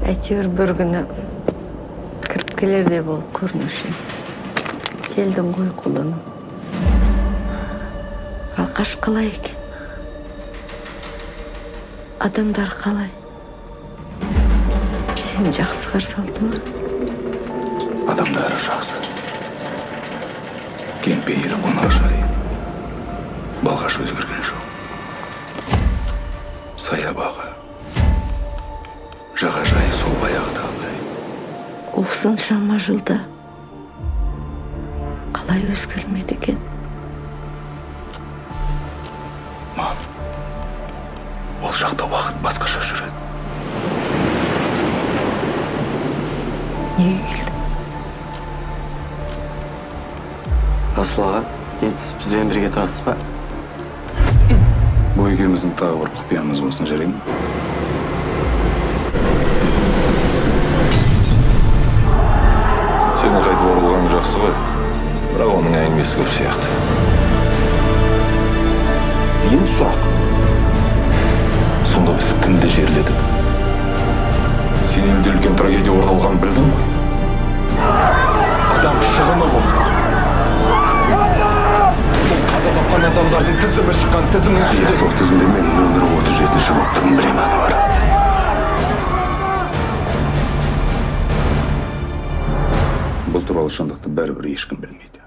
Әйтеуір бір күні кіріп келердей болып көрінуші. Келдің ғой, құлыным. Балқаш қалай екен? Адамдар қалай? Сені жақсы қарсы алды ма? Адамдары жақсы. Кеңпейіл, қонақжай. Балқаш өзгерген жоқ. Саябағы, жағажайы сол баяғыдағыдай. Осыншама жылда қалай өзгермеді екен? Мам, ол жақта уақыт басқаша жүреді. Неге келдің? Расул аға, енді сіз бізбен бірге тұрасыз ба? Бұл екеуміздің тағы бір құпиямыз болсын, жарай ма? Сенің қайтып оралғаның жақсы ғой, бірақ оның әңгімесі көп сияқты. Енді сұрақ: сонда біз кімді жерледік? Сен елде үлкен трагедия орын алғанын білдің ғой. Адам шығыны болды. Сол қаза тапқан адамдардың тізімі шыққан, тізімнің ішінде... Иә, сол тізімде мен нөмірі 37-ші болып тұрмын, білемін, Әнуар. Бұл туралы шындықты бәрібір ешкім білмейді.